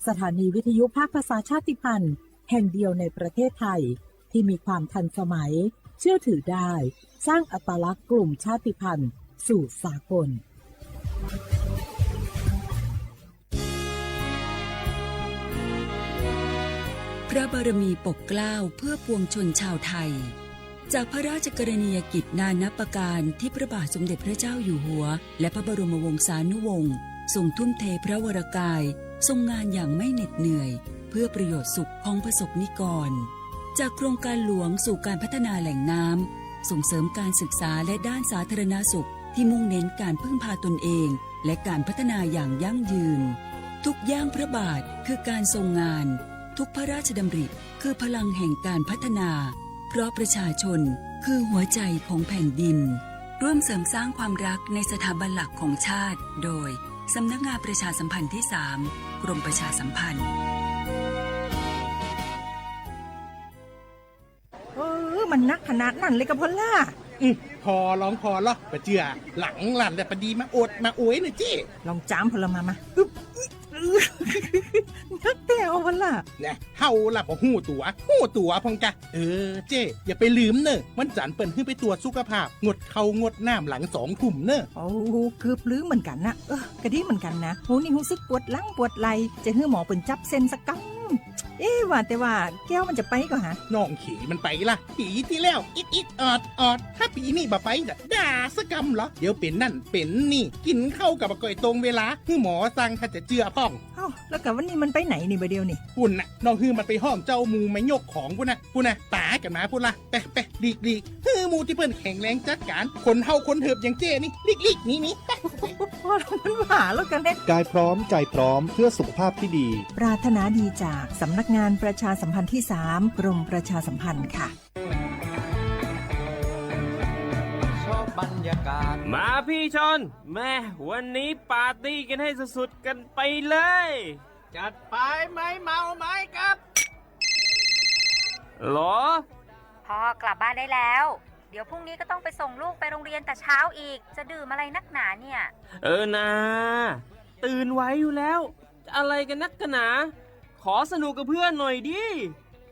สถานีวิทยุภาคภาษาชาติพันธุ์แห่งเดียวในประเทศไทยที่มีความทันสมัย เชื่อถือได้ สร้างอัตลักษณ์กลุ่มชาติพันธุ์สู่สากล พระบารมีปกเกล้าเพื่อปวงชนชาวไทย จากพระราชกรณียกิจนานับประการที่พระบาทสมเด็จพระเจ้าอยู่หัว และพระบรมวงศานุวงศ์ทรงทุ่มเทพระวรกาย ทรงงานอย่างไม่เหน็ดเหนื่อย เพื่อประโยชน์สุขของประสบนิกร จากโครงการหลวงสู่การพัฒนาแหล่งน้ำ ส่งเสริมการศึกษาและด้านสาธารณสุขที่มุ่งเน้นการพึ่งพาตนเอง และการพัฒนาอย่างยั่งยืน ทุกย่างพระบาทคือการทรงงาน ทุกพระราชดำริคือพลังแห่งการพัฒนา เพราะประชาชนคือหัวใจของแผ่นดิน ร่วมเสริมสร้างความรักในสถาบันหลักของชาติ โดย สำนักงานประชาสัมพันธ์ที่สาม กรมประชาสัมพันธ์ เออ มันหนักขนาดนั้นเลยกะพอลล่า อืม พอลองพอลอปะเจือ หลังหลั่นแต่ปะดีมาอวดมาอวยนะเจ้ ลองจามพอลล่ามา มา อึ๊บ อึ๊บ นักแท้เอาพอลล่า นะ เฮาล่ะบ่ฮู้ตั๋ว ฮู้ตั๋วพองกะ เออ เจ้ อย่าไปลืมเนอะ วันจันทร์เปิ้นหื้อไปตรวจสุขภาพ งดข้าวงดน้ำหลังสองทุ่มเนอะ โอ้ เกือบลืมเหมือนกันนะ เออ กะดีเหมือนกันนะ โห นี่รู้สึกปวดหลังปวดไหล่ จะหื้อหมอเปิ้นจับเส้นสักกำ เอ๊ะ ว่าแต่ว่าแก้วมันจะไปก่อฮะ น้องเขยมันไปละ ปีที่แล้ว อิดอิดออดออด ถ้าปีนี้บ่ไปจะด่าสักกำเหรอ เดี๋ยวเป็นนั่นเป็นนี่ กินข้าวกับบ่ก่อยตรงเวลา หื้อหมอสั่งถ้าจะเจือพ่อง เอ้า แล้วกะวันนี้มันไปไหนนี่บ่าเดียวนี่ ปุ้นน่ะ น้องหื้อมันไปห้องเจ้าหมู่มายกของปุ้นน่ะ ปุ้นน่ะ ป๋ากันมาปุ้นละ ไปไปหลีกหลีก หื้อหมู่ตี้เปิ้นแข็งแรงจัดการ คนเฒ่าคนเถิบอย่างเจ้นี่ หลีกหลีกหนีหนี ไปไป พอแล้ว มันหวาแล้วกันเนี่ย กายพร้อมใจพร้อมเพื่อสุขภาพที่ดี ปรารถนาดีจากสำนักงานประชาสัมพันธ์ที่สาม กรมประชาสัมพันธ์ค่ะ มาพี่ชอน แม่ วันนี้ปาร์ตี้กันให้สุดๆกันไปเลย จัดไป ไม้เมาไม้กับ หรอ พ่อกลับบ้านได้แล้ว เดี๋ยวพรุ่งนี้ก็ต้องไปส่งลูกไปโรงเรียนแต่เช้าอีก จะดื่มอะไรนักหนาเนี่ย เออนา ตื่นไหวอยู่แล้ว จะอะไรกันนักกันหนา ขอสนุกกับเพื่อนหน่อยดิ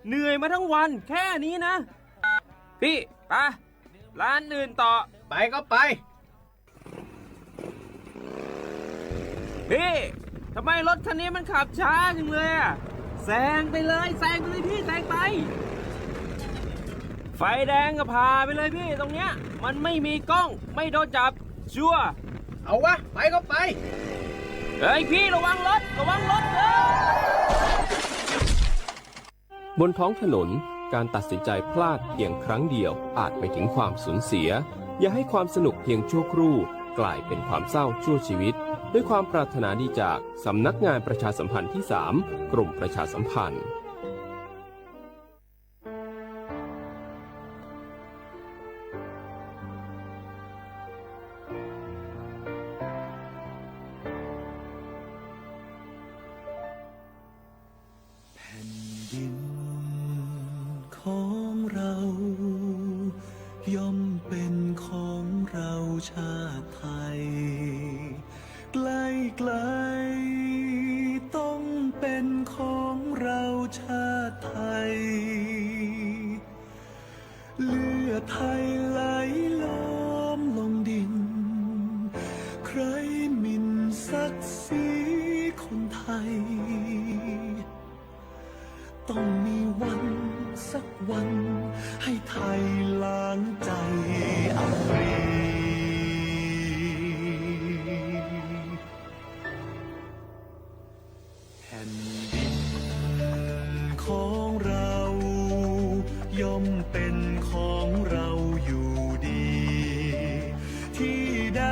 เหนื่อยมาทั้งวันแค่นี้นะ พี่ ไป ร้านอื่นต่อ ไปก็ไป พี่ ทำไมรถคันนี้มันขับช้าจังเลยอะ แซงไปเลย แซงไปเลยพี่ แซงไป ไฟแดงก็ผ่าไปเลยพี่ ตรงเนี้ย มันไม่มีกล้อง ไม่โดนจับ ชัวร์ เอาวะ ไปก็ไป เฮ้ยพี่ ระวังรถ ระวังรถ เฮ้ย บนท้องถนน การตัดสินใจพลาดเพียงครั้งเดียวอาจไปถึงความสูญเสีย อย่าให้ความสนุกเพียงชั่วครู่กลายเป็นความเศร้าชั่วชีวิต ด้วยความปรารถนาดีจากสำนักงานประชาสัมพันธ์ที่สาม กรมประชาสัมพันธ์ แผ่นดินของเรา ย่อมเป็นของเราชาติไทย ใกล้ๆ ต้องเป็นของเราชาติไทย เลือดไทยไหลล้อมลงดิน ใครหมิ่นศักดิ์ศรีคนไทย ต้องมีวันสักวัน ให้ไทยล้างใจอับปรี แผ่นดินของเรา ย่อมเป็นของเราอยู่ดี ที่ใด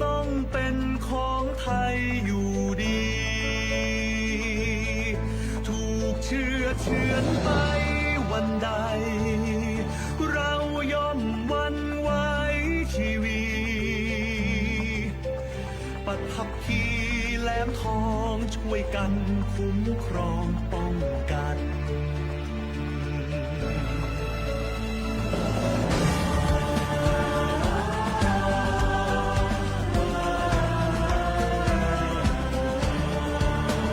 ต้องเป็นของไทยอยู่ดี ถูกเฉื่อยเฉือนไปวันใด เราย่อมหวั่นไหวชีวี ประทับ ขีแหลมทองช่วยกันคุ้มครองป้องกัน แ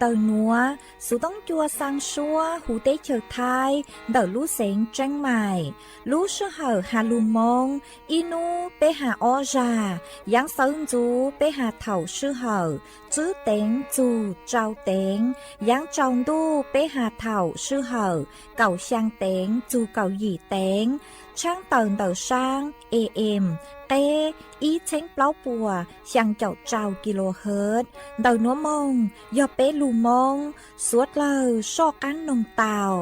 Tawm nuav, Xuv Toob Cua xaa suab huv teb chaws Thaib ntawm lub xeev Tseeb Maim. Lub sij hawm has lug Moob, ib nub peb has ob zag, yaav xawv ntxuv peb has thaum sij hawm tswb teev txug tsau teev, yaav tsaus ntuj peb has thaum sij hawm kaum xyaa teev txug kaum yim teev, tshaab tawm ntawm saab A M qeb ib txheeb plaub puas xyaa caum rau kilohertz. Ntawm nuav moog yog peb lug Moob, suav dlawg soj qaab noog tau.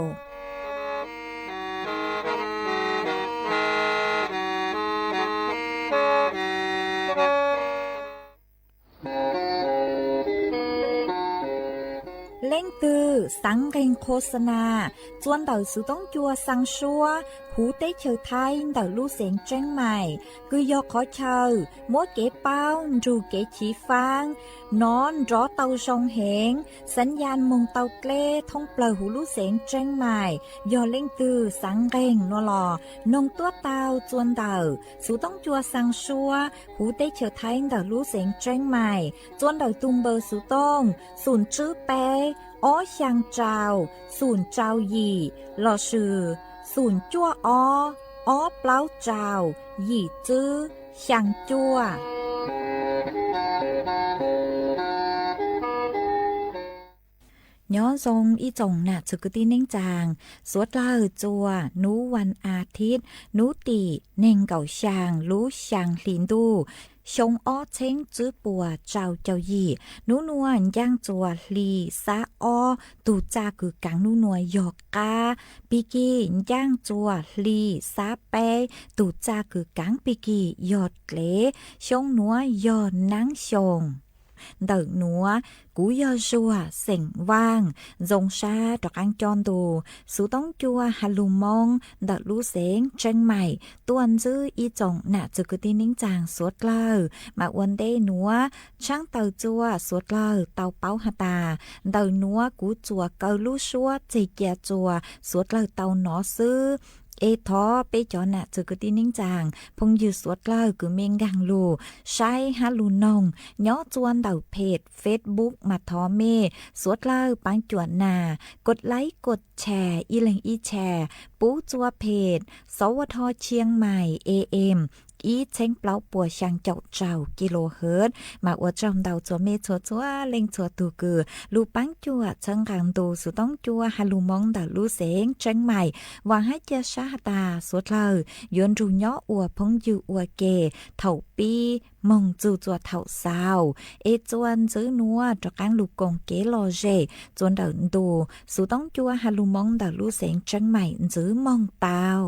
Leej twg xaav nqeeg khos xa na txua ntawm Xuv Toob Cua xaa suab huv teb chaws Thaib ntawm lub xeev Tseeb Maim, kws yog qhov chaw muab kev paub nrug kev chiv faab nov nrov tau zoo heev, xaav yaj moog tau dleb thoob plawg huv lub xeev Tseeb Maim. Yog leej twg xaav nqeeg nuav los noog tuab tau txua ntawm Xuv Toob Cua xaa suab huv teb chaws Thaib ntawm lub xeev Tseeb Maim, txua ntawm tug npawb Xuv Toob xoom tswb peb ob xyaa rau xoom rau yim lossis xoom cuaj ob ob plaub rau yim tswb xyaa cuaj. Nyob zoo ib tsoom nam txwv kwv tij neej tsaa, suav dlawg txua nub vas a thib, nub tim neeg nkaum xyaa lub xyaa hli ntuj, xyoo ob txheeb tswb puas rau caum yim. Nub nuav ncaaj txua hli xab ob, tug txaj kws kaav nub nuav yog qab. Pig kig ncaaj txua hli xab peb, tug txaj kws kaav pig kig yog dlev. Xyoo nuav yog naab xyoo. Ntawm nuav, kuv yog Zuag xeem Vaaj, zoo sab rov qaab cob ntu Xuv Toob Cua has lug Moob ntawm lub xeev Tseeb Maim tuaj ntsib ib tsoom nam txwv kwv tij neej tsaa suav dlawg. Mas ua ntej nuav, tshaab taws txua suav dlawg tau paub has tas, ntawm nuav kuv txuas kaw lub suab txeg cia txua suav dlawg tau nov xwb. Es thov peb cov nam txwv kwv tij neej tsaa, phooj ywg suav dlawg kws mej nkaag lug saib hab lug noog nyob txua ntawm phem Facebook mas thov mej suav dlawg paab cuam nas, kos laib kos tshas ib leeg ib tshas, pub txua phem Sov Ua Dho Tshiab Mais A M ib txheeb plaub puas xyaa caum rau kilohertz. Mas ua tsaug ntau txua mej txhua txhua leej txhua tug kws lug paab cuam txhawb nqaa ntu Xuv Toob Cua has lug Moob ntawm lub xeev Tseeb Mais. Vaam hab ca sab has tas suav dlawg yuav nrug nyob ua phooj ywg ua ke thaum pib moog txug txua thaum xaus, es txua ntxiv nuav rov qaab lug koom kev lom zem txua ntawm ntu Xuv Toob Cua has lug Moob ntawm lub xeev Tseeb Mais ntxiv moog tau.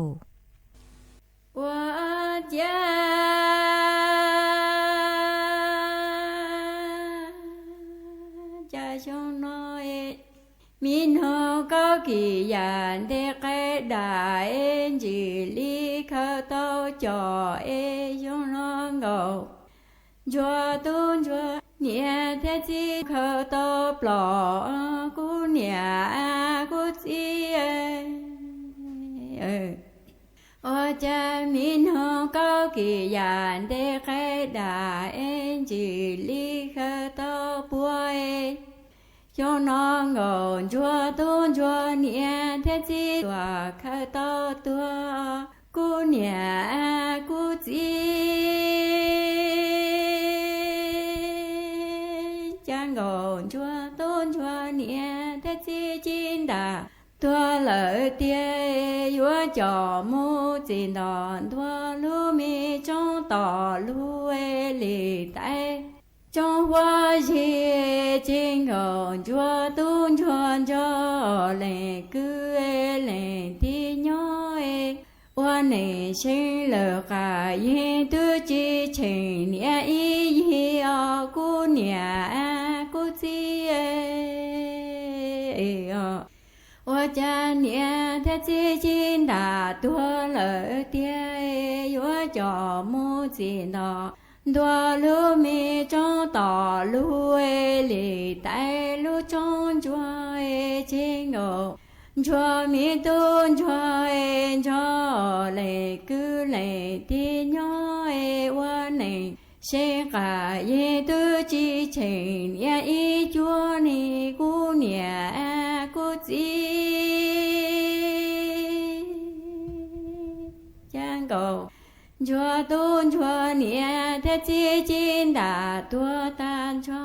Ua ciav cas xyoo no, mi noog kaub kis yam ntej qaib dam es ntsim li khaws tau com es xyoo no nkaus. Ntsuag tub ntsuag niam thiab txiv khaws tau plom, kub niam kub txiv. Ua cas mi noog kaub kis yam ntej qaib dam es ntsim li khaws tau pua. Xyoo no nkaus ntsuag tub ntsuag niam thiab txiv tuam khaws tau tuag, kub niam kub txiv. Cas nkaus ntsuag tub ntsuag niam thiab txiv ci ntam tuag lawm tiag, yuav com mus txim ntom ntua lub me roob tom lub li tais. Coob huab zig ces nkaus ntsuag tub ntsuag nrog leej kwv leej tij nyob, ua neej seev lawm qas yeej twb tsis tsheej niam ib yig os, kub niam kub txiv. Ua cas niam thiab txiv ci ntam tuag lawm tiag, yuav com mus txim ntom ntua lub me roob tom lub li tais lub roob ntsuag ces nkaus ntsuag me tub ntsuag nrog leej kwv leej tij nyob, ua neej seev qas yeej twb tsis tsheej niam ib cuab ni, kub niam kuv txiv. Cav nkaum ntsuag tub ntsuag niam thiab txiv ci ntam tuag tag nrho,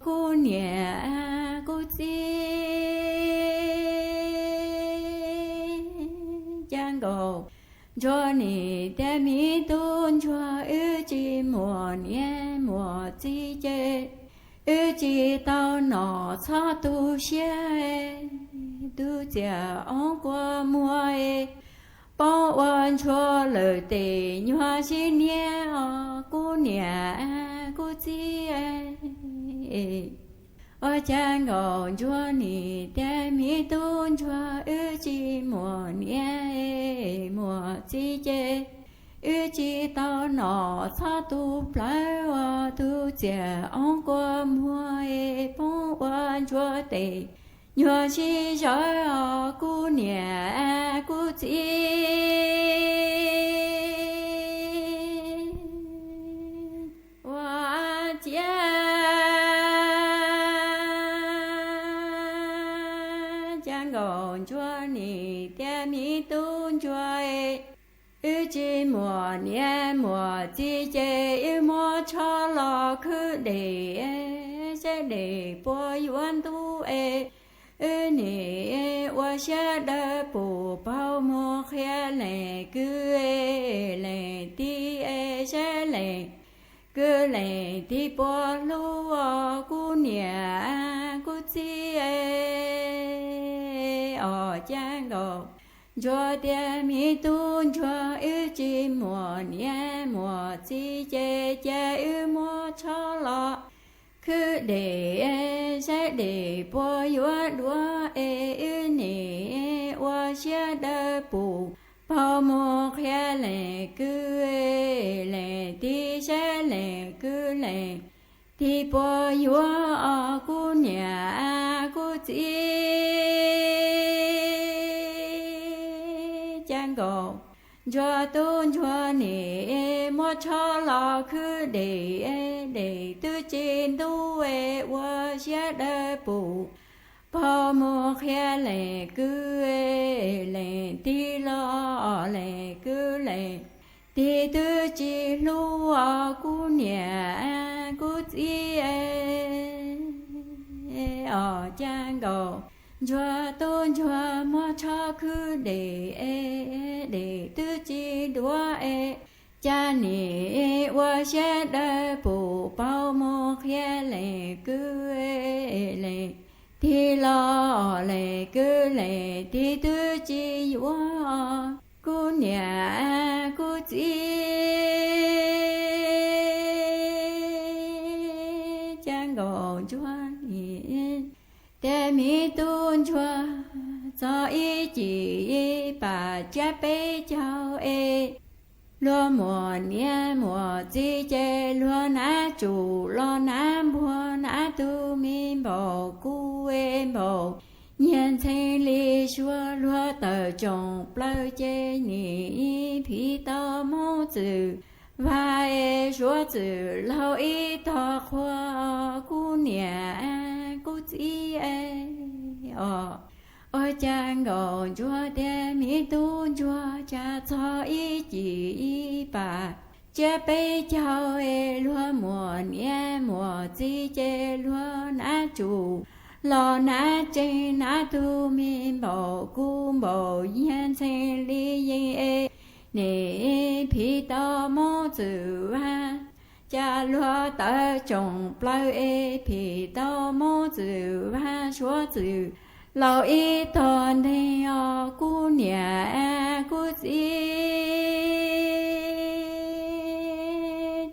kuv niam kuv txiv. Cav nkaum ntsuag niam thiab me tub ntsuag, wb tsis muaj niam muaj txiv ces wb tsis tau nom txhob tu siab. Tus txiv oob kua muag poob ua ntsuag lawm tes nyuag sib niab os, kuv niam kuv txiv. Ua cav nkaum ntsuag niam thiab me tub ntsuag, wb tsis muaj niam muaj txiv ces wb tsis tau nom txhob tu plawv os. Tus txiv oob kua muag poob ua ntsuag tes nyuag sib zawv os, kuv niam kuv txiv. Ua ciav cav nkaum ntsuag niam thiab me tub ntsuag, wb tsis muaj niam muaj txiv ces wb muab tsho los khwb dej, saib dej puas yuav ntub es wb niam ua siab dawb pum paug mus qhia leej kwv leej tij, saib leej kwv leej tij puas hlub os, kuv niam kuv txiv. Os cav nkaum ntsuag thiab me tub ntsuag, wb tsis muaj niam muaj txiv ces cia wb muab tsho los khwb dej, saib dej puas yuav duav es wb niam ua siab dawb pum paug mus qhia leej kwv leej tij, saib leej kwv leej tij puas yuav os, kuv niam kuv txiv. Cav nkaum ntsuag tub ntsuag niam muab tsho los khwb dej, dej twb tsis ntub es ua siab dawb pum paug mus qhia leej kwv leej tij los leej kwv leej tij twb tsis hlub os, kuv niam kuv txiv. Os cav nkaum ntsuag tub ntsuag muab tsho khwb dej, dej twb tsis duav es cas nim ua siab dawb pum paug mus qhia leej kwv leej tij los leej kwv leej tij twb tsis yuav os, kuv niam kuv txiv. Cav nkaum ntsuag niam thiab me tub ntsuag, txog ib cim ib pam tsiab peb caug es luag muaj niam muaj txiv ces luag hnav tsum los hnav npuag, hnav tus me npaum kub es npaum nyiag ntxhee li suav, luag tawm tsoom plaws ces nim phim tau Hmoob txwm vag es suav txwm laug ib tog qhua, kuv niam kuv txiv. Os, ua cas nkaum ntsuag thiab me tub ntsuag, cas txog ib cim ib pam tsiab peb caug es luag muaj niam muaj txiv ces luag hnav tsum los hnav tsees, hnav tus me npaum kub npaum nyiag ntxhee li yeej es nim phim tau Hmoob txwm vag. Cas luag tawm tsoom plaws es phim tau Hmoob txwm vag, suav txwm laug ib tog nteeg os, kuv niam kuv txiv.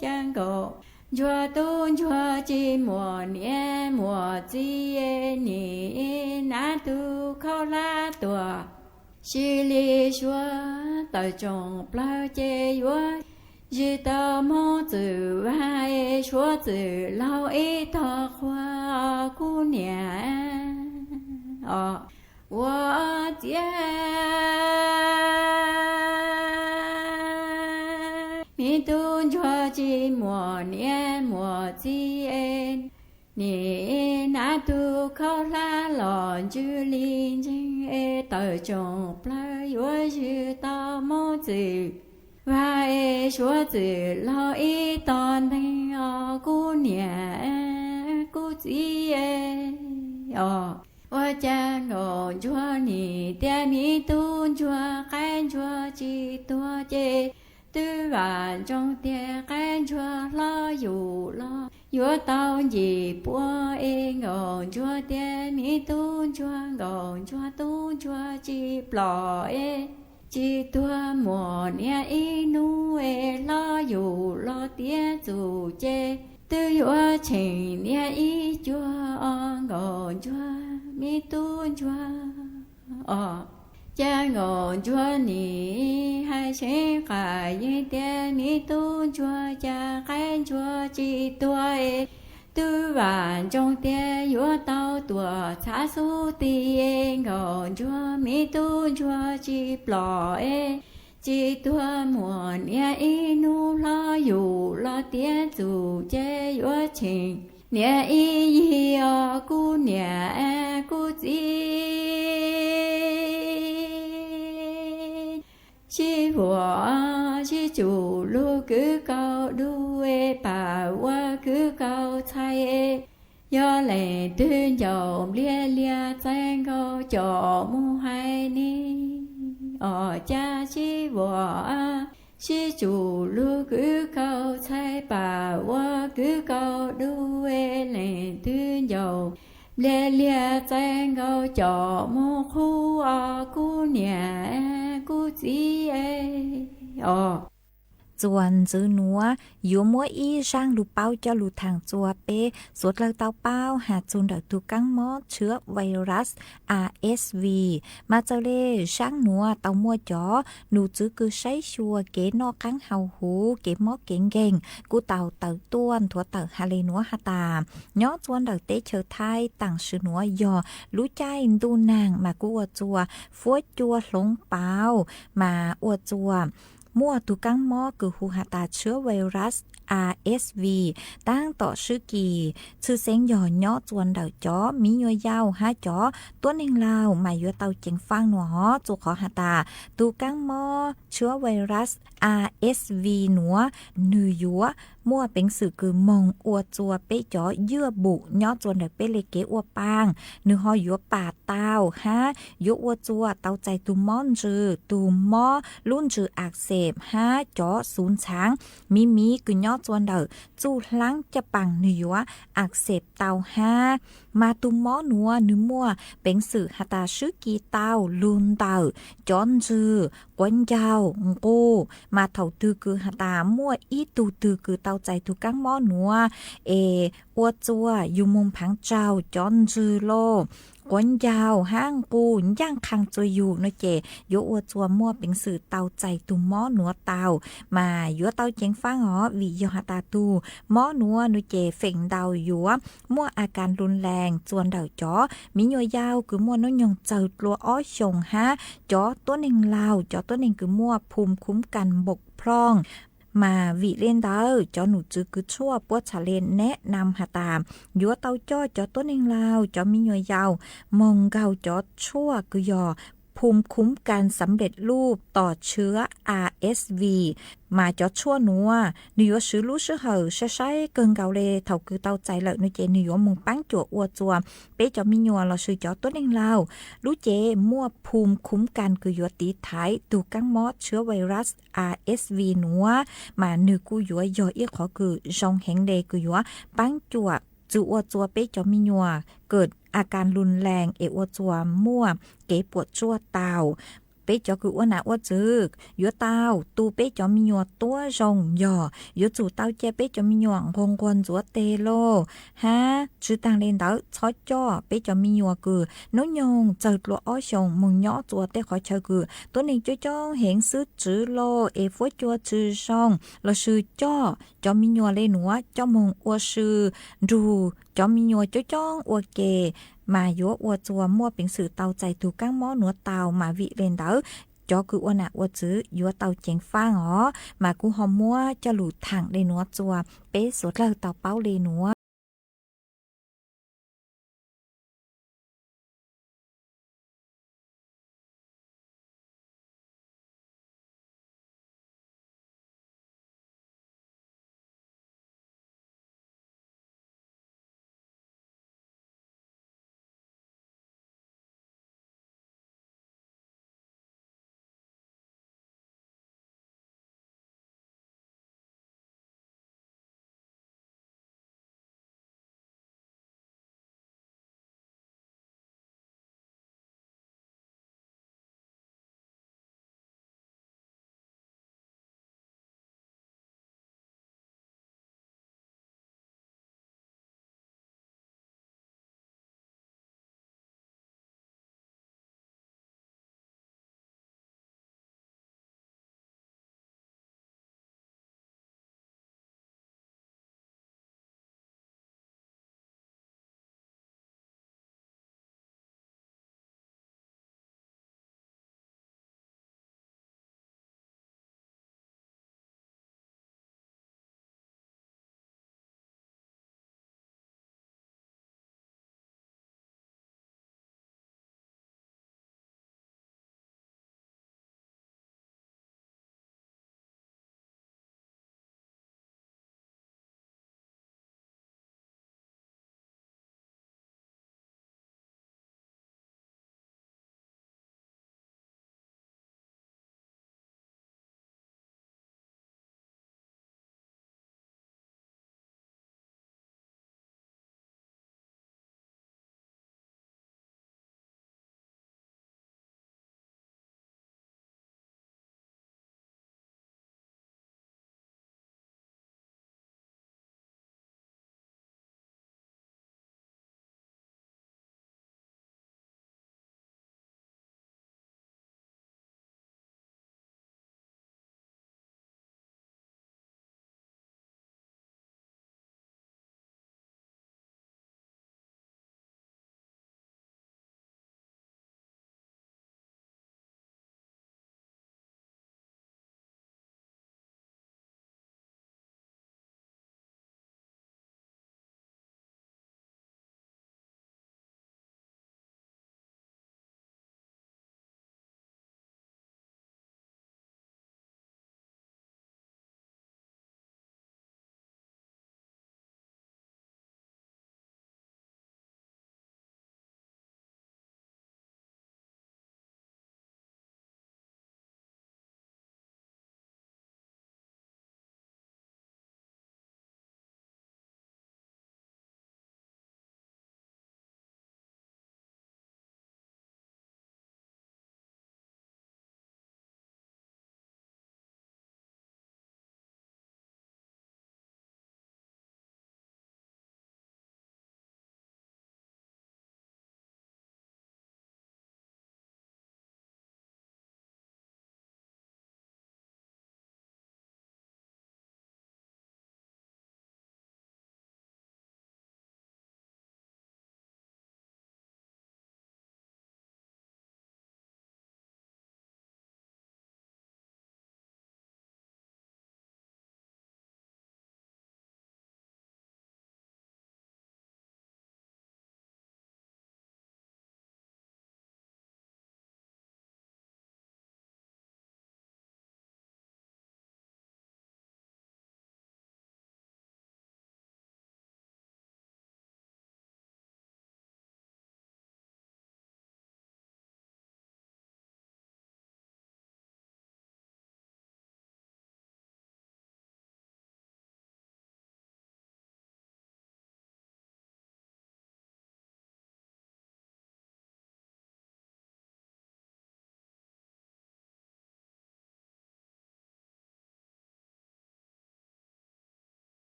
Cav nkaum ntsuag tub ntsuag tsis muaj niam muaj txiv, nim hnav tus khaub hlab tuaj si li suav, tawm tsoom plaws ces yuav zis tau Hmoob txwm vag, suav txwm laug ib tog qhua, kuv niam os, ua ciav me tub ntsuag tsis muaj niam muaj txiv, nim hnav tus khaub hlab Os, ntswj li ntseeg es tawm tsoom plawg yuav zwm tau mob txwm, vaj es suav txwm laug ib tog nteeg os kuv niam kuv txiv os. Ua cas Nkaus Ntsuag nim tias me tub ntsuag qaib ntsuag tsis tuag ces twb vam ntsoog tias qaib ntsuag hlob yus los yuav tau ncim pua es Nkaus Ntsuag tias me tub ntsuag Nkaus Ntsuag tub ntsuag tsis plom es tsis tuag, muaj niam ib hnub es hlob yus los tiav txum ces twb yuav tsheej niam ib cuag os Nkaus Ntsuag me tub ntsuag os. Cas Nkaus Ntsuag nim hais seev qas yeej tias me tub ntsuag cas qaib ntsuag tsis tuag es twb vam ntsoog tias yuav tau tuam txhav xub ti es Nkaus Ntsuag me tub ntsuag tsis plom es tsis tuag, muaj niam ib hnub hlob yus los tiav txum ces yuav tsheej niam ib yig os kuv niam kuv txiv. Sib vuam sib tsum lug kwv kaus dub es pam ua kwv kaus txhais, yog leej twg ncaus npliag liag txais nkaus com mus hais ne. Os, cas sib vuam sib tsum lug kwv kaus txhais pam ua kwv kaus dub es leej twg ncaus npliag liag txais nkaus com mus qhuav os kuv niam kuv txiv os. Txuas ntxiv nuav yuav muab ib zaaj lug paub coj lug thaam txug peb suav dlawg tau paub has txug ntawm tug kaab mob tshwab virus R S V. Mas txawm le zaaj nuav tau muaj cov num txwv kws saib xyuas kev noj qaab haus huv, kev mob kev nkeeg kuj tau tawm tuaj nthuav tawm has le nuav has tas, nyob txuas ntawm teb chaws Thaib taam sim nuav yog lub caij ntuj naag mas kuj ua txuas fuab cua hloov pauv, mas ua txuas muaj tug kaab mob kws hu has tas tshwab virus R S V taab tom swb kis, tshwj xeeb yog nyob txuas ntawm cov miv nyuas yaus hab cov tuab neeg laug mas yuav tau ceev faaj nuav hov, txuas qhov has tas tug kaab mob tshwab virus R S V nuav nwg yuav muaj peev xwm kws moog ua txuas peb cov ywj bum nyob txuas ntawm peb le kev ua paaj, nwg ho yuav pam tau hab yuav ua txuas tau txais tug mob ntsws, tug mob lub ntsws ak xeem hab cov xuv ntxhaav miv miv kws nyob txuas ntawm txuj hlaab caj paas nwg yuav ak xeem tau hab. Mas tug mob nuav nwg muaj peev xwm has tas swb kis tau lug ntawm cov ntsws, quav ncaug, nqus, mas thaum twg kws has tas muaj ib tug twg kws tau txais tug kaab mob nuav es ua txuas yug moog phaav tsaug cov ntsws los quav ncaug hab nqus ncaaj qhaa txuas yug nuav ces yuav ua txuas muaj peev xwm tau txais tug mob nuav tau, mas yuav tau ceev faaj os, vim yog has tas tug mob nuav nuav ces feem ntau yuav muaj a kas lug lees txuas ntawm cov miv nyuas yaus kws muaj nub nyoog txawg dlua ob xyoos hab cov tuab neeg laug, cov tuab neeg kws muaj phum khuv kas npaum ploog. Mas vim le ntawd cov num txwv kws tshuaj puab txhaj le neb nam has tas yuav tau coj cov tuab neeg laug, cov miv nyuas yaus moog nkaug cov tshuaj kws yog phum khuv kas xam lej luj tom tshwab R S V. Mas cov tshuaj nuav nwg yuav swv lub sij hawm sai sai kawg nkaus le, thaum kws tau txais lawm nuav ces nwg yuav moog paab cuam ua txuas peb cov miv nyuas lossis cov tuab neeg laug lub cev muaj phum khuv kas kws yuav tiv thaiv tug kaab mob tshwab virus R S V nuav, mas nwg kuj yuav yog ib qhov kws zoo heev le kws yuav paab cuam txug ua txuas peb cov miv nyuas kawm a kas lug lees es ua txuas muaj kev puam tsuaj tau. Peb cov kws ua nam ua txwv yuav tau tu peb cov miv nyuas tuab zoo yog yuav tsum tau ca peb cov miv nyuas nquag nquag ntxuav teg lauj, hab tsi taag le ntawd txhob coj peb cov miv nyuas kws nub nyoog txawg dlua ob xyoos moog nyob txuas tej qhov chaw kws tuab neeg coob coob heev xwb tswv lauj, es fuab cua tsi zoo, lossis coj cov miv nyuas le nuav coj moog ua si nrug cov miv nyuas coob coob ua ke, mas yuav ua txuas muaj peev xwm tau txais tug kaab mob nuav tau. Mas vim le ntawd cov kws ua nam ua txwv yuav tau ceev faaj os, mas kuv ho muab coj lug thaam le nuav txuas peb suav dlawg tau paub le nuav.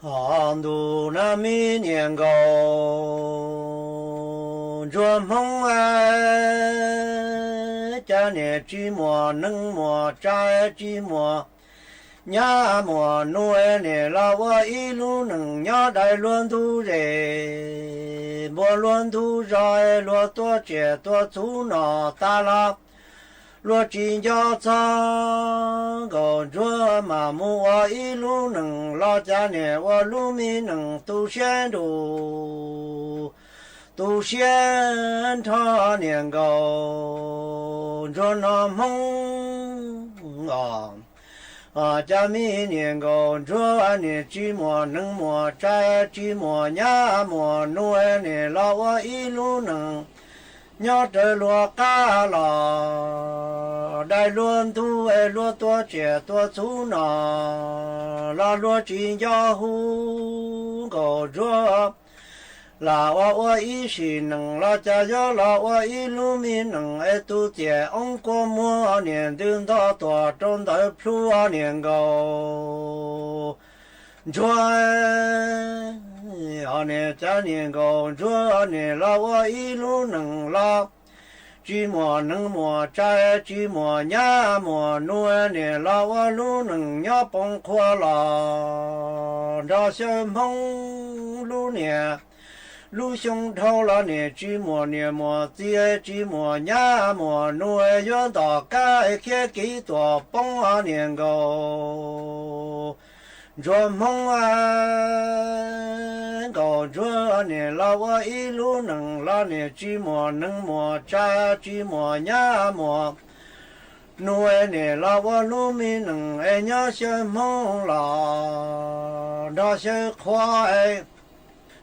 Hos ntuj na me niam nkauj ntsuag Hmoob, cas niam tsis muaj neeg muaj tsav tsis muaj nyab muaj nus, niam los ua ib lub neej nyob dai luag ntug zej, npuab luag ntug zos, luag tuaj tsiaj tuaj txhuv no tas los luag tsis nco txog. Nkauj ntsuag mam mus ua ib lub neej los cas niam ua lub me neej tu siab nruj tu siab nrho, niam nkauj ntsuag no Hmoob os. Cas me niam nkauj ntsuag niam tsis muaj neeg muaj tsav tsis muaj nyab muaj nus, niam los ua ib lub neej nyob raws luag qab los dai luag ntug, luag tuaj tsiaj tuaj txhuv no los luag tsis nco hu. Nkauj ntsuag lam ua ua ib sim neej los cas yuav los ua ib lub me neej es tu txiaj oob kua muag, niam ntws nto tuaj rau ntawm plhu, niam nkauj ntsuag os. Niam cas niam nkauj ntsuag niam los ua ib lub neej los tsis muaj neeg muaj tsav tsis muaj nyab muaj nus, niam los ua lub neej nyob poob qhuav los nrog xyaw Hmoob lub niam. Lub xyoo dhau los niam tsis muaj niam muaj txiv tsis muaj nyab muaj nus, yuav nto kab khiav kev tuaj poob, niam nkauj ntsuag Hmoob. Nkauj ntsuag niam los ua ib lub neej los niam tsis muaj neeg muaj tsav tsis muaj nyab muaj nus, niam los ua lub me neej es nyob xyaw Hmoob los nrog xyaw qhua.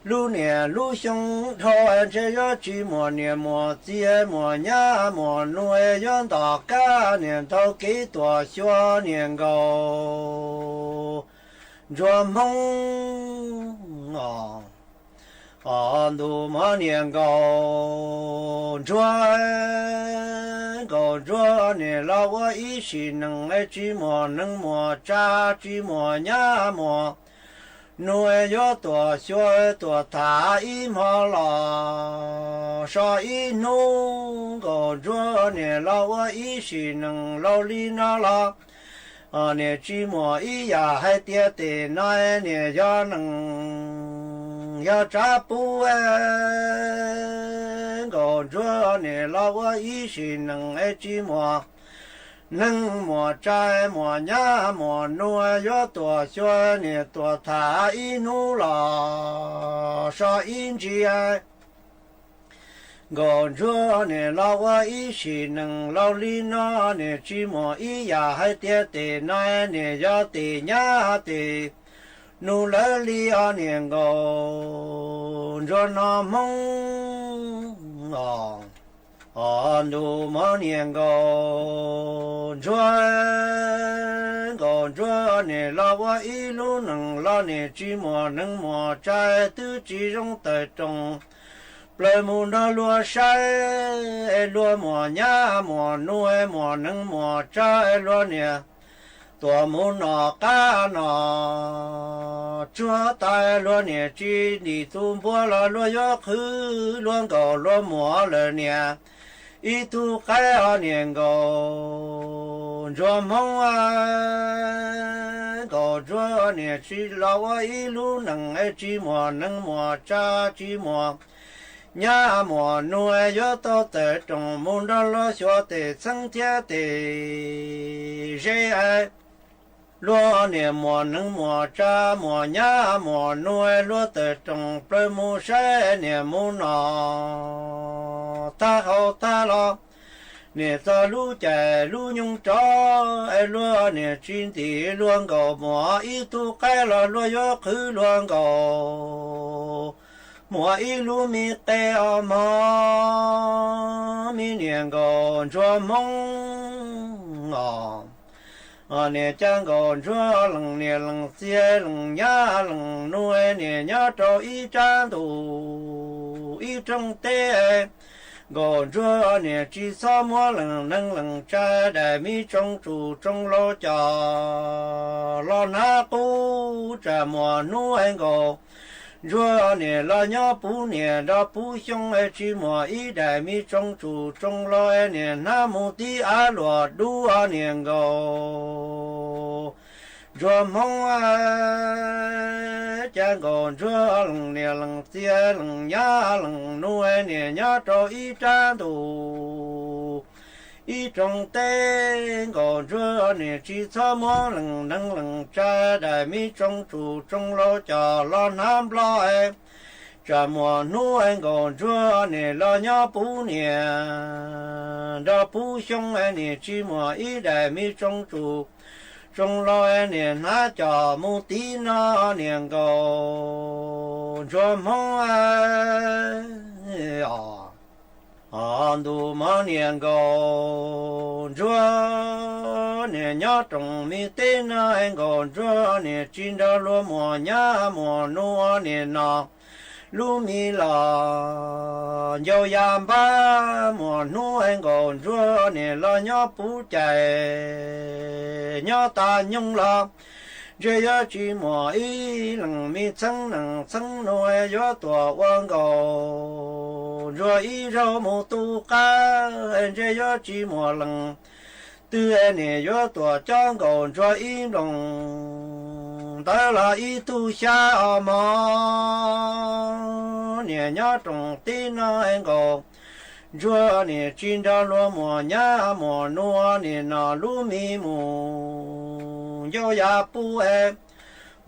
Lub niam lub xyoo dhau ntshe yuav tsis muaj niam muaj txiv muaj nyab muaj nus, yuav nto kab niam ntaug kev tuaj xyuas, niam nkauj ntsuag Hmoob os. Os ntuj mog niam nkauj ntsuag, nkauj ntsuag niam los ua ib sim neej es tsis muaj neeg muaj tsav tsis muaj nyab muaj nus, yuav tuaj xyuas tuaj tham ib hmo los so ib hnub. Nkauj ntsuag niam los ua ib sim neej laus li no los niam tsis muaj ib yam hais tias tej no niam yog neeg yog tsav puv. Nkauj ntsuag niam los ua ib sim neej es tsis muaj neeg muaj tsav muaj nyab muaj nus, yuav tuaj xyuas niam tuaj tham ib hnub los so ib ntsis. Nkauj ntsuag niam los ua ib sim neej laus li no niam tsis muaj ib yam hais tias tej no niam yog tej nyab tej nus lawm li os, niam nkauj ntsuag no Hmoob os. Os ntuj mog niam nkauj ntsuag, nkauj ntsuag niam los ua ib lub neej los niam tsis muaj neeg muaj tsav twb tsis zoo tawm rooj plaws mus nrog luag saib, luag muaj nyab muaj nus muaj neeg muaj tsav, luag niam tuaj mus noj qab noj tsuag tas luag niam tsis ntim tus npua los luag yuav qhwv luag nkaus luag muam lawm niam ib tug qaib os, niam nkauj ntsuag Hmoob. Nkauj ntsuag niam tsis los ua ib lub neej es tsis muaj neeg muaj tsav tsis muaj nyab muaj nus, yuav tau tawm rooj mus nrog luag xyuas tej txheeb thiab tej ze. Luag niam muaj neeg muaj tsav muaj nyab muaj nus, luag tawm rooj plaws mus saib niam mus noj tag hau tag los niam txog lub caij lub nyoog rov es luag niam tsis ntim luag nkaus muam ib tug qaib los luag yuav qhwv luag nkaus muam ib lub me qe os mog, me niam nkauj ntsuag Hmoob os. Niam cas nkauj ntsuag leej niam leej txiv leej nyab leej nus, niam nyob rau ib tsab ntuj ib rooj teb, Nkaus Ntsuag niam tsis txhob muab lees neeg lees tsa, daim me tsoo tsum tsoo laus coj los hnav qub tsam muaj hnub es Nkaus Ntsuag niam los nyob puv niam nrog puv xyoo es tsis muaj ib daim me tsoo tsum tsoo laus niam hnav mus tib av luam dub niam Nkaus Ntsuag Hmoob. Cas Nkaus Ntsuag lees niam lees txiv lees nyab lees nus niam nyob rau ib rab ntuj ib rooj teb, Nkaus Ntsuag niam tsis txhob muab lees neeg lees tsa, daim me tsoo tsum tsoo laus coj los hnav nplog es tsam muaj hnub es Nkaus Ntsuag niam los nyob puv niam nrog puv xyoo es niam tsis muaj ib daim me tsoo tsum tsoo laus niam hnav coj mus tib no niam Nkaus Ntsuag Hmoob. Ntuj mog niam Nkaus Ntsuag niam nyob rooj me teb no es Nkaus Ntsuag niam tsis nrog luag muaj nyab muaj nus niam no lub me los ncau ya npab, muaj hnub es Nkaus Ntsuag niam los nyob puv cai nyob tag nyoog los ntshe yuav tsis muaj ib leeg me txheeb nees txheeb nus yuav tuaj ua Nkaus Ntsuag ib zaug mus tu qab, ntshe yuav tsis muaj leej twg niam yuav tuaj cob Nkaus Ntsuag ib nploos ntawd los ib tug xyab os mog. Niam nyob rooj teb no es Nkaus Ntsuag niam tsis nrog luag muaj nyab muaj nus niam no lub me mus ncau ya puv es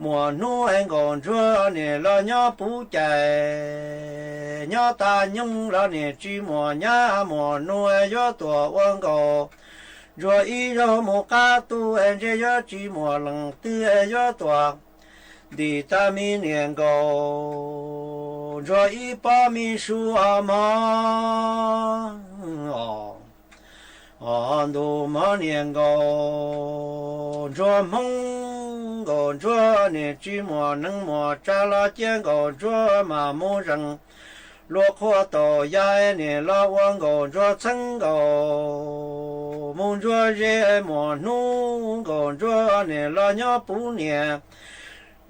muaj hnub es Nkaus Ntsuag niam los nyob puv cai nyob tag nyoog los niam tsis muaj nyab muaj nus yuav tuaj ua Nkaus Ntsuag ib zaug mus qab tu es ntshe yuav tsis muaj leej twg yuav tuaj ntim tag me niam Nkaus Ntsuag ib pob me su os mog. Ntuj mog niam Nkaus Ntsuag Hmoob, Nkaus Ntsuag niam tsis muaj neeg muaj tsa los cia Nkaus Ntsuag mam mus zees luag qhua taus ya niam los ua Nkaus Ntsuag txheeb nkaus mus Ntsuag ze, muaj hnub Nkaus Ntsuag niam los nyob puv niam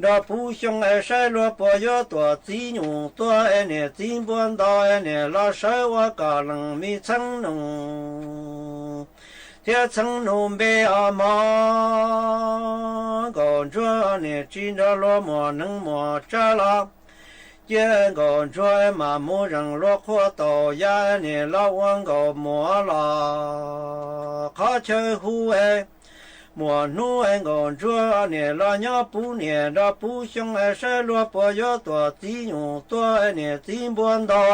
nrog puv xyoo es saib luag puas yuav tuaj txiv nyuj tuag es niam txiv npua ntog es niam los sawv ua kom leej me txheeb nus thiab txheeb nus npe os mog. Nkaus Ntsuag niam tsis nrog luag muaj neeg muaj tsa los cia Nkaus Ntsuag mam mus zees luag qhua taus ya niam los ua Nkaus muab los qhov chaw hu es muaj hnub es Nkaus Ntsuag niam los nyob puv niam nrog puv xyoo es saib luag puas yuav tuaj txiv nyuj tuag niam txiv npua ntog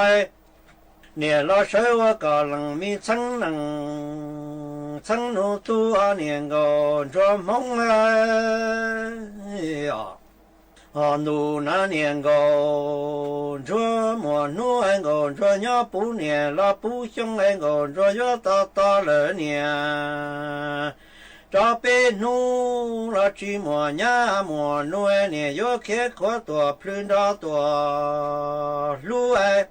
niam los sawv ua kom leej me txheeb nees txheeb nus tug niam Nkaus Ntsuag Hmoob. Ntuj na niam Nkaus Ntsuag, muaj hnub es Nkaus Ntsuag nyob puv niam los puv xyoo es Nkaus Ntsuag yuav tos tos lawm niam rov peb hnub los tsis muaj nyab muaj nus niam yuav khiav khuav tuaj plhws nrog tuaj hlub es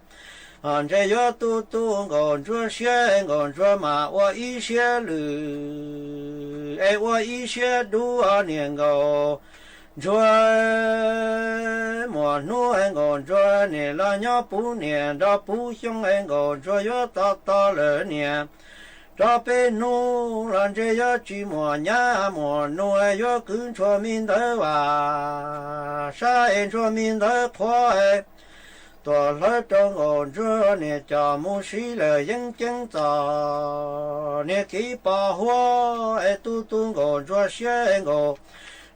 ntshe yuav tu tu Nkaus Ntsuag siab es Nkaus Ntsuag mam ua ib siab lwm es ua ib siab dub niam Nkaus Ntsuag. Muaj hnub es Nkaus Ntsuag niam los nyob puv niam nrog puv xyoo es Nkaus Ntsuag yuav tos tos lawm niam rov peb hnub los ntshe yuav tsis muaj nyab muaj nus yuav kwv Ntsuag me ntawv vas sab es Ntsuag me ntawv qhuav es tuaj hlawv rau Nkaus Ntsuag niam coj mus siv lawm yeeb ceeb txom niam kev pos huab es tu tu Nkaus Ntsuag siab es Nkaus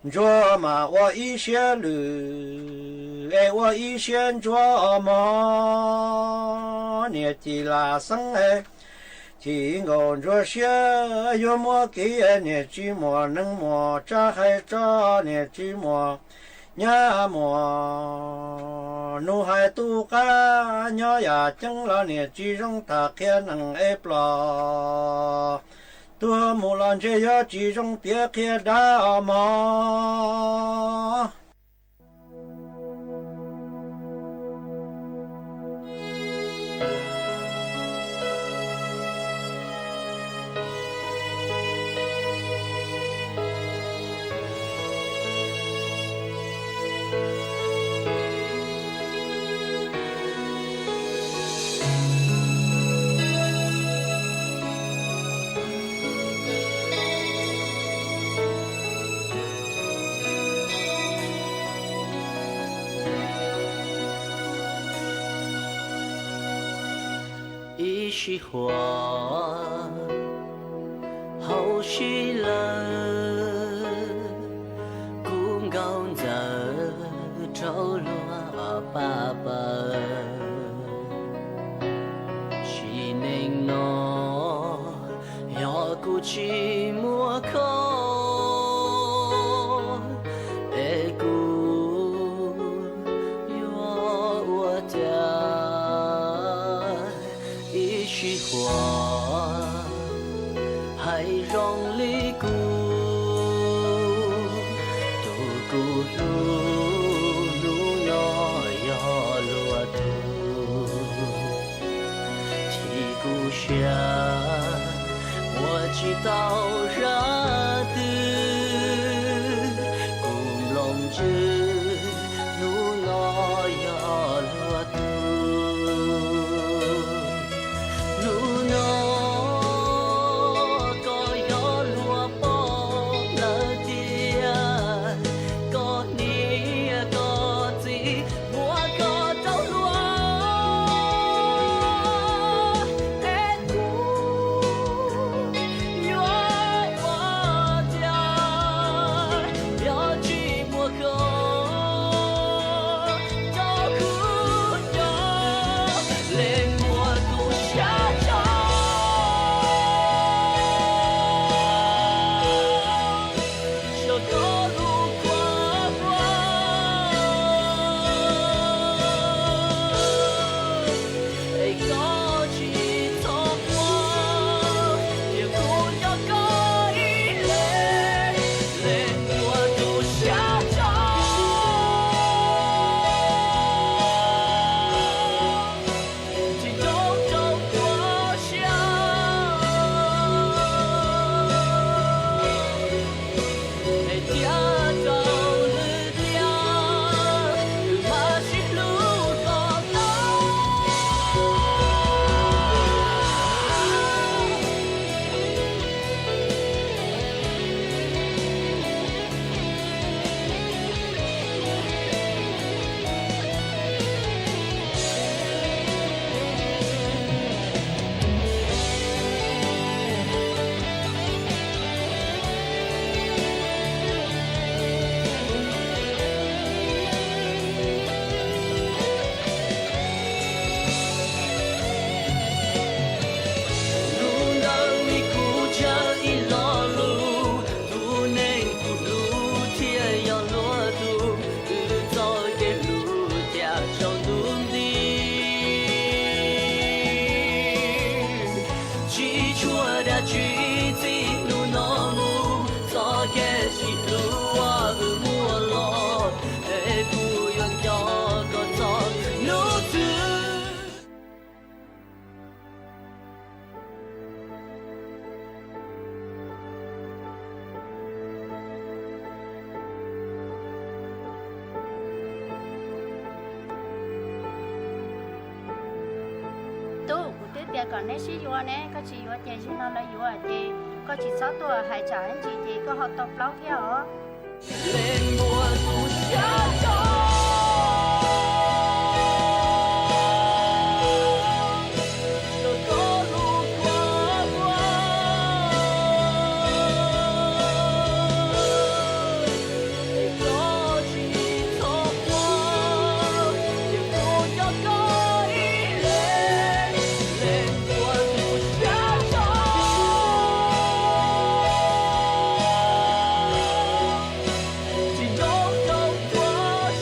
Ntsuag mam ua ib siab lwm es ua ib siab ntsuab os mog. Niam cim lam xeeb es chim Nkaus Ntsuag siab yuav muab kev niam tsis muaj neeg muaj tsa hais tso niam tsis muaj nyab muaj nus hais tu qab nyob yam ceeb los niam tsis zoo tham qhia neeg es plom tuag mus los ntshe yuav tsis zoo piav qhia dab os mog. Ib sij huam hauv sij lawm, kuv nkauj ntxawm rau luag pab pawg. Sim neej no yog kuv tsis muaj koj, es kuv yuav ua cas? Ib sij huam hais zoo li kuv, tus kuv hlub hnub no yog luag tug. Chim kuv siab ua tsis tau zaj twg, kuv nplooj ntswg hnub no yog luag tug. Hnub no koj yog luag poj lawm tiag, koj niam koj txiv muab koj rau luag, es kuv yuav ua cas? Yog tsis muaj koj rau kuv nyob, leej muaj kuv xya caum saum koj lub kua muag, es koj tsis txhob quaj, tias kuv nyob koj ib leeg, leej muaj kuv xya caum tsis rau rau kuv siab, es thiab rau lwm tiam wb mam sib hlub kom tau. Lub ntawd li kuv tsav ib lo lus, tus neeg kuv hlub thiaj yog luag tug. Wb txoj kev hlub caij tsaus ntuj nti, tsis tshuav dab tsi txij hnub no mus. Txoj kev sib hlub uas wb muaj los, es kuv yuav nco koj txog hnub twg? Tub, kuv twb tias kom neb sib yuav ne, koj tsis yuav ces zaum no lawv yuav ces koj tsis txhob tuaj hais tsam ib ntsis ces koj ho tau plaub thiab os. Leej muaj kuv xya caum saum koj lub kua muag, es koj tsis txhob quaj, tias kuv nyob koj ib leeg, leej muaj kuv xya caum tsis rau rau kuv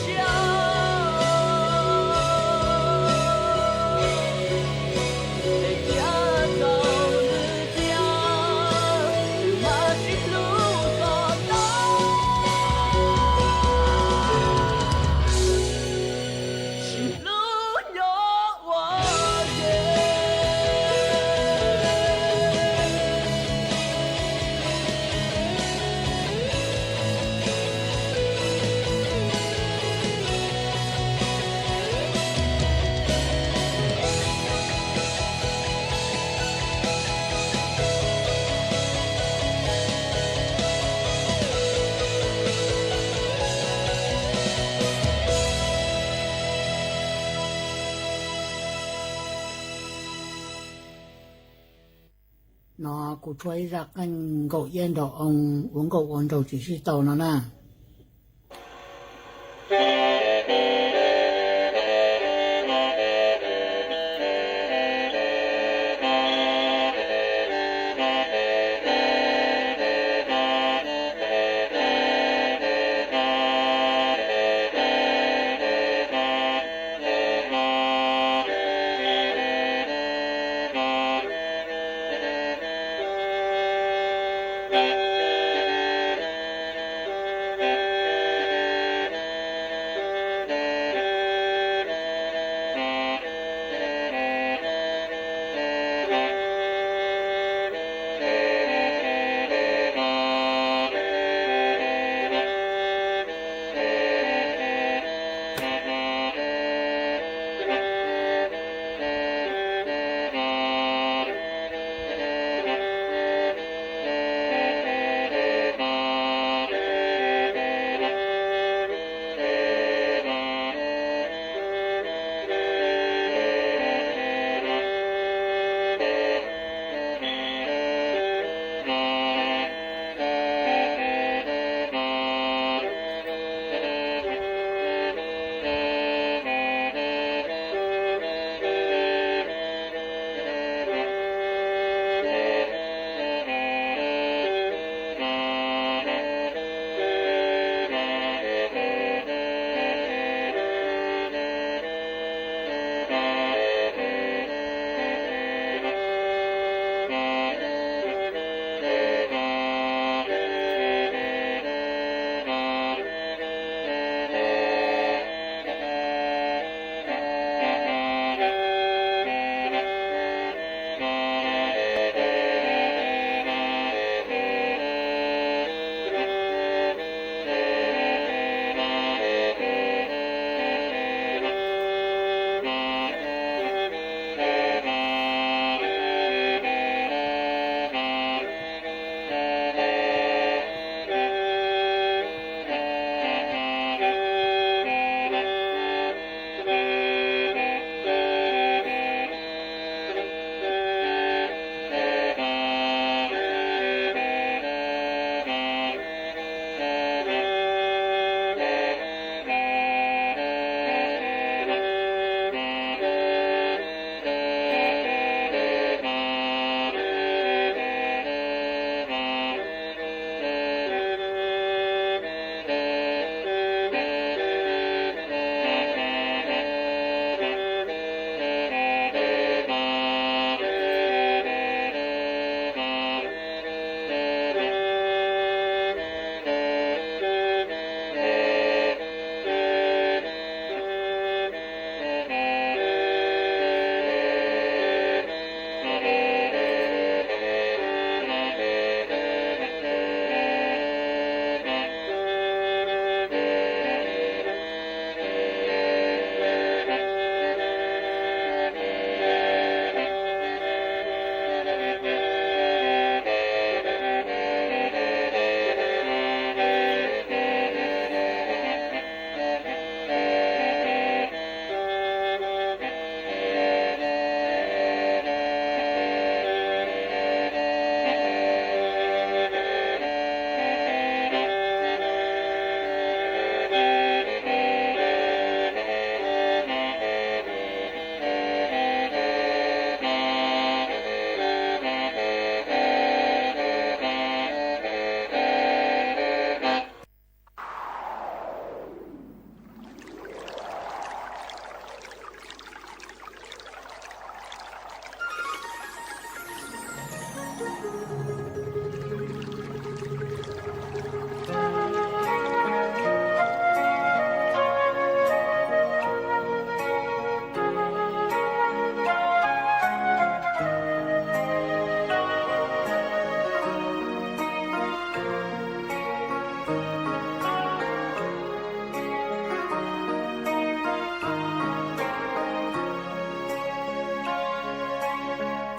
No kuv tshuab ib zaj qeej nkaum iab nraug oo uas nkauj ua nraug tsis sib tau no na.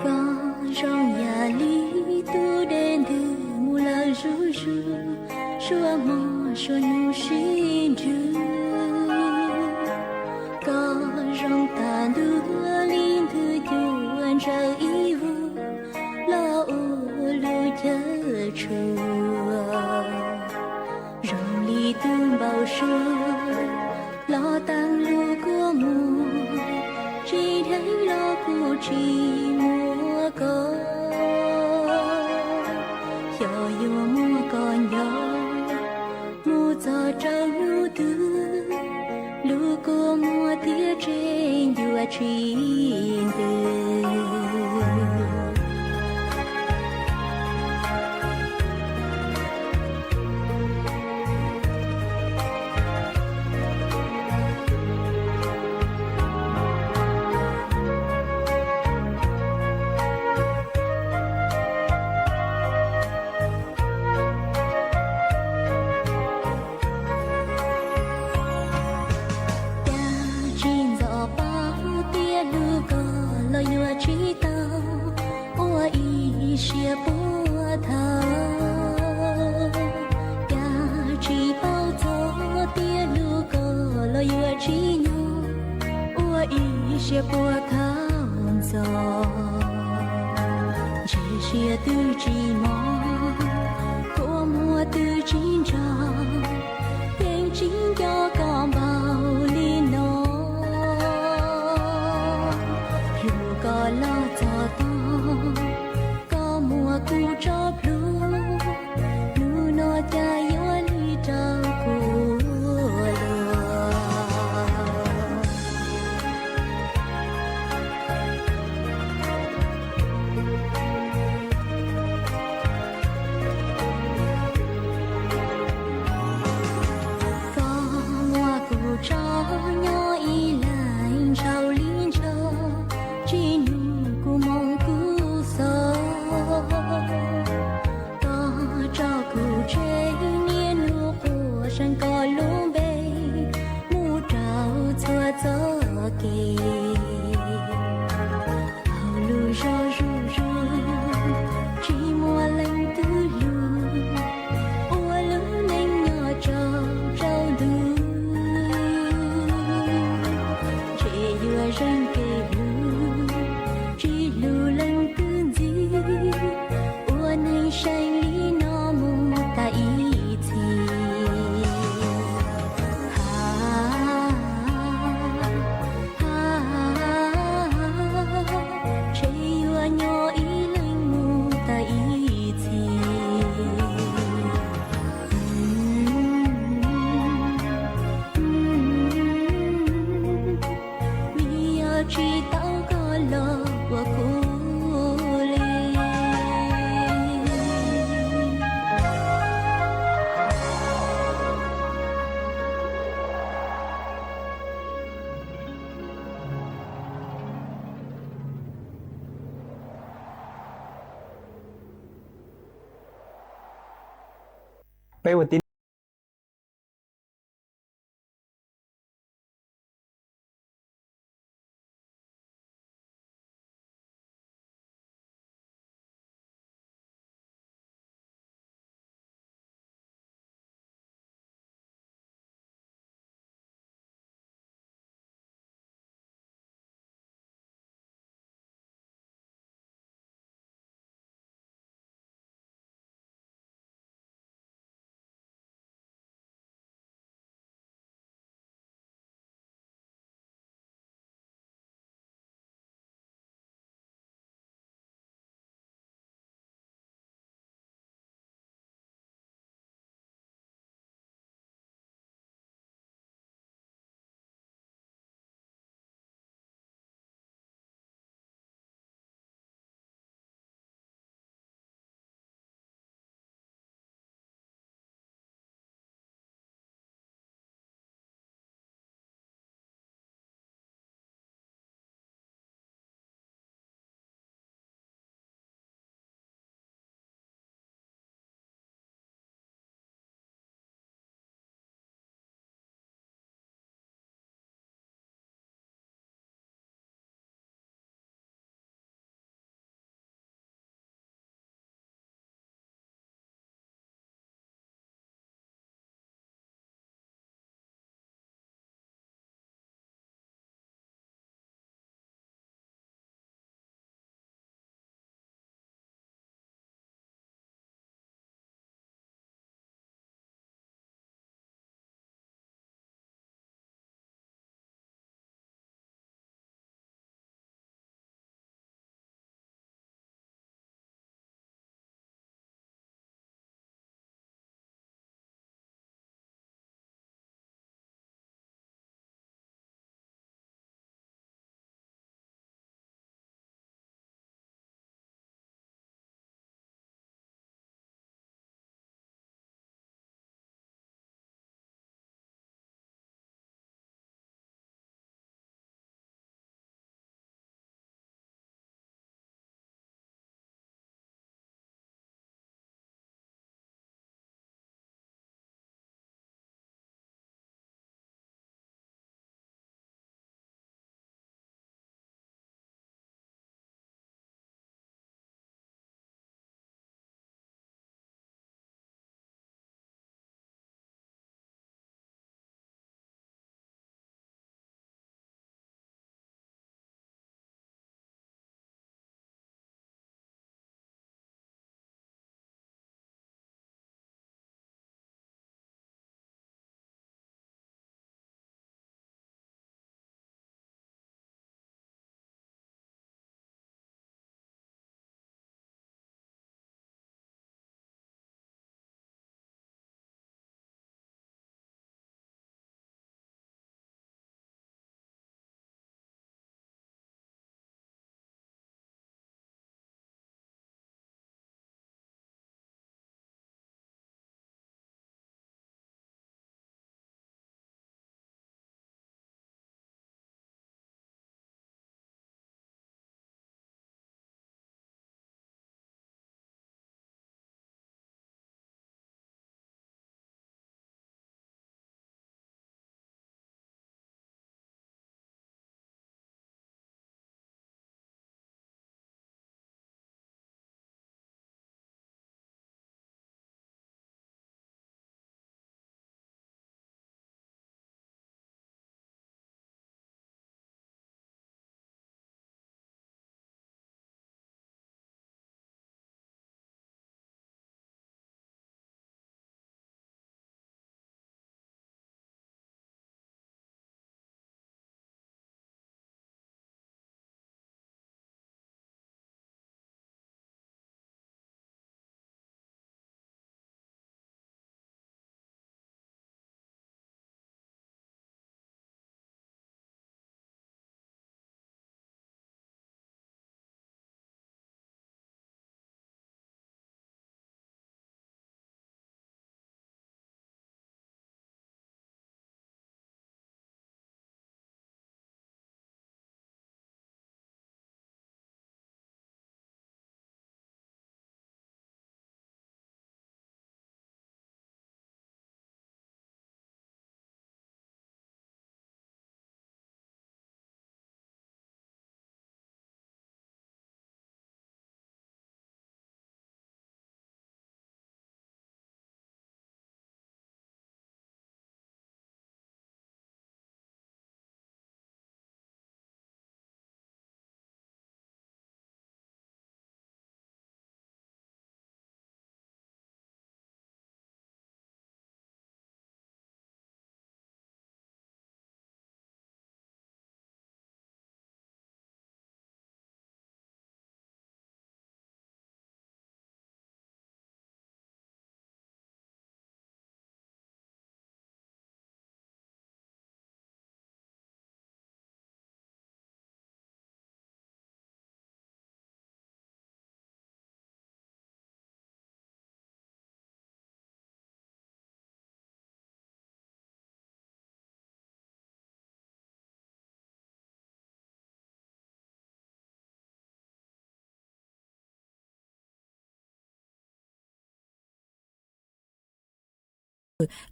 Koj zoo yam li tus dej ntws mus lawm zuj zus, suab hmo suab nyoog sib nrug. Koj zoo tag ntuj li ntug cuaj ntsawm ib vuag, los ua Yawg tshuav zoo li tus npau suav, los taag lug kua muag, tsis dheev los kuj tsis muaj koj. Xyov yuav muaj koj nco, mus txog rau hnub twg, lub kua muag thiaj tseg yuav tsis ntws. Cas tsis ntxov paub tias hlub koj los yuav tsis tau ua ib siab puag thaum. Cas tsis paub txog tias hlub koj los yuav tsis nyob ua ib siab puag thaum ntxov. Ntshe siab twb tsis mob, kua muag twb tsis ntsog, yeej tsis nco koj npaum li no. Hlub koj los txog tog, koj muab kuv tso plhuav, hnub no cas yuav lig rau kuv ua luaj. Koj muab kuv tso nyob ib leeg ntshaus li ntshaus, tsis nug kuv moo kuv xov. Koj tso kuv tseg niaj hnub quaj seev koj lub npe mus rau txhua txoj kev. Hauv lub zos zuj zus tsis muaj leej twg hlub, ua lub neej nyob tsau tsau ntuj. Ntshe yuav zeem kev hlub, tsis hlub leej twg ntxiv, ua neej seev li no mus tas ib txhis. Ha, ha, ntshe yuav nyob ib leeg mus tas ib txhis. Vim yog tsis tau koj los ua kuv li. Peb ua tib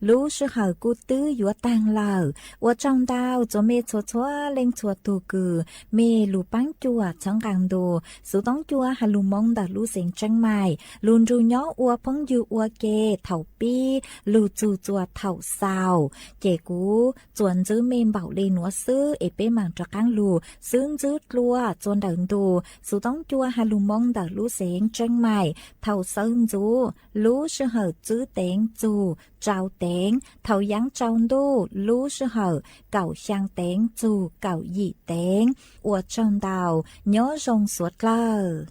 Lub sij hawm kuj twb yuav taag lawm. Ua tsaug ntau txuas mej txhua txhua leej txhua tug kws mej lug paab cuam txhawb nqaa ntu Xuv Toob Cua has lug moo ntawm lub xeev Tseeb Maim lug nrug nyob ua phooj ywg ua ke thaum pib lug txug txuas thaum xaus. Ces kuv txuas ntxwv mej npaum le nuav xwb es peb maam rov qaab lug xwb ntxwv dlua txuas ntawm ntu Xuv Toob Cua has lug moo ntawm lub xeev Tseeb Maim thaum sawv ntxuv lub sij hawm tsib teev txug rau teev, thaum yaav tsaus ntuj lub sij hawm kaum xyaa teev txug kaum yim teev. Ua tsaug ntau, nyob zoo suav dlawg.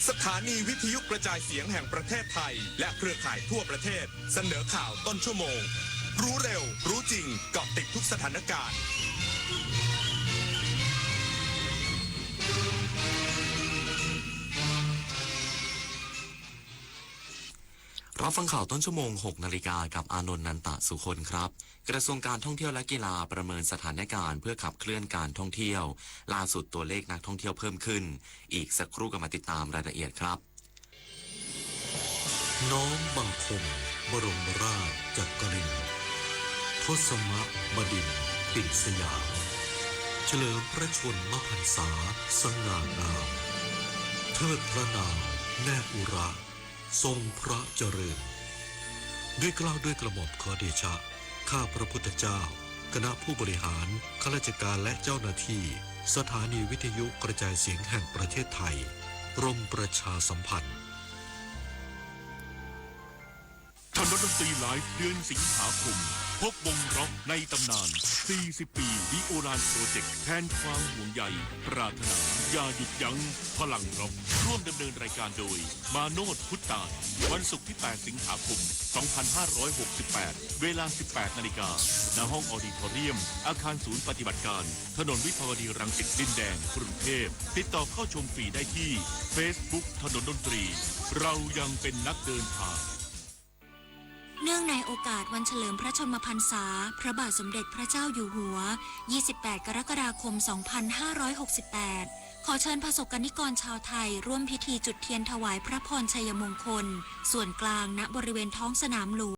Sถานีวิทยุกระจายเสียงแห่งประเทศไทยและเครือข่ายทั่วประเทศเสนอข่าวต้นชั่วโมง รู้เร็ว รู้จริง เกาะติดทุกสถานการณ์ รับฟังข่าวต้นชั่วโมง หกนาฬิกา กับอานนท์ นันตะสุคนครับ กระทรวงการท่องเที่ยวและกีฬาประเมินสถานการณ์เพื่อขับเคลื่อนการท่องเที่ยว ล่าสุดตัวเลขนักท่องเที่ยวเพิ่มขึ้น อีกสักครู่กลับมาติดตามรายละเอียดครับ น้อมบังคมบรมราชจักรินทร์ ทศมบดินทร์ปิ่นสยาม เฉลิมพระชนมพรรษาสง่างาม เทิดพระนามแนบอุระ ทรงพระเจริญ ด้วยเกล้าด้วยกระหม่อมขอเดชะ ข้าพระพุทธเจ้า คณะผู้บริหาร ข้าราชการและเจ้าหน้าที่ สถานีวิทยุกระจายเสียงแห่งประเทศไทย กรมประชาสัมพันธ์ ถนนดนตรีไลฟ์เดือนสิงหาคม พบวงร็อกในตำนาน สี่สิบ ปี The Oran Project แทนความห่วงใย ปรารถนา อย่าหยุดยั้ง พลังร็อก ร่วมดำเนินรายการโดย มาโนช พุทธตาน วันศุกร์ที่ แปด สิงหาคม สองพันห้าร้อยหกสิบแปด เวลา สิบแปด นาฬิกา ณ ห้องออดิทอเรียม อาคารศูนย์ปฏิบัติการ ถนนวิภาวดีรังสิตดินแดง กรุงเทพฯ ติดต่อเข้าชมฟรีได้ที่ Facebook ถนนดนตรี เรายังเป็นนักเดินทาง เนื่องในโอกาสวันเฉลิมพระชนมพรรษา พระบาทสมเด็จพระเจ้าอยู่หัว ยี่สิบแปด กรกฎาคม สองพันห้าร้อยหกสิบแปด ขอเชิญประสบกนิกรชาวไทย ร่วมพิธีจุดเทียนถวายพระพรชัยมงคล ส่วนกลาง ณ บริเวณท้องสนามหลวง